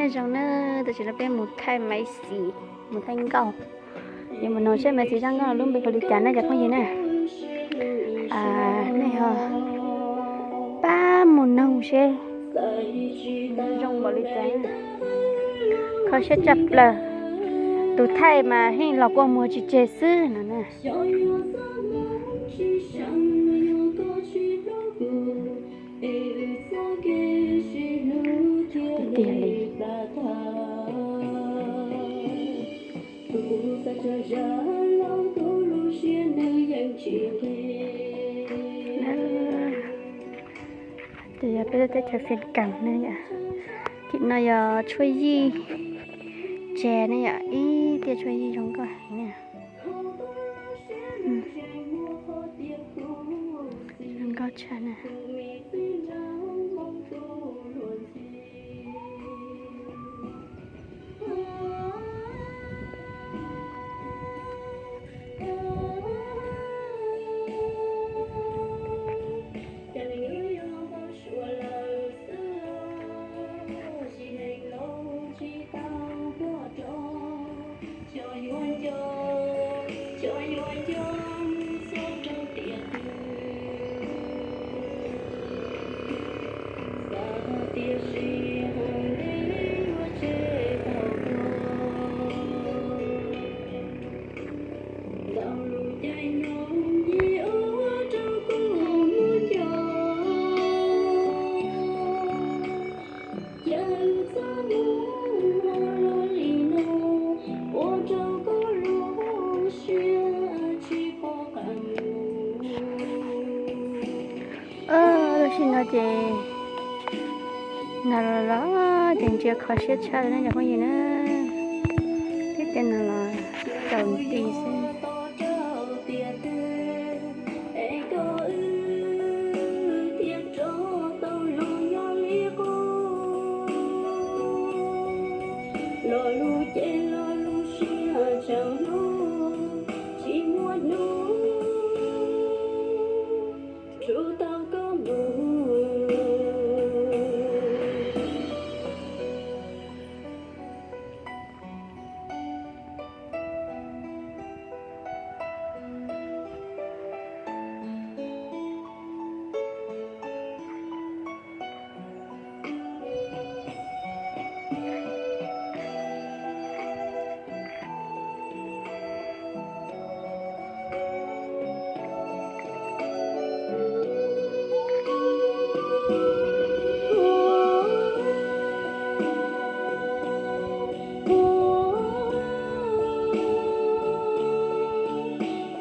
Nyob zoo na, tam sim no peb mus thaij Maiv Xis, mus thaij nkauj. Yuav mus noog seb Maiv Xis zaj nkauj lub npe hu li cas na cov phooj ywg na. Nej ho pab mus noog seb zoo npaum li cas. Kho siab tshaj plaws. Tus thaij mas yeej los kua muag tsis tseg xwb no na. Tiag tiag li. Ces yog peb lub teb chaws Xeev Khuam ne yom. Tim no yog tshuaj yij tsev ne yom, ib tiaj tshuaj yij zoo nkauj heev na. Zoo nkauj tshaj na. Tam sim no ces no los los ces ntsia kho siab tshaj li na cov phooj ywg na. Tib tiaj no los caum nti xwb.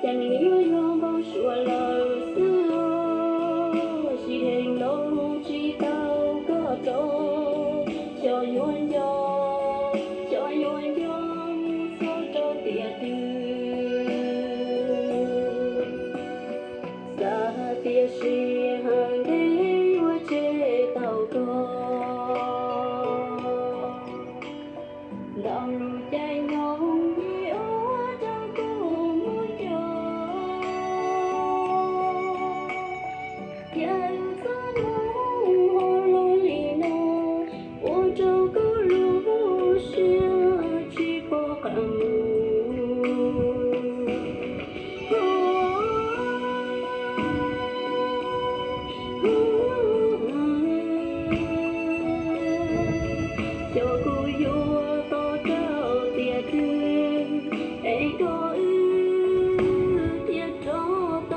Ces nws yuav yuav npau suav lawm xwb, sim dheev ntaus tsis tau koj rau, xyov yuav nco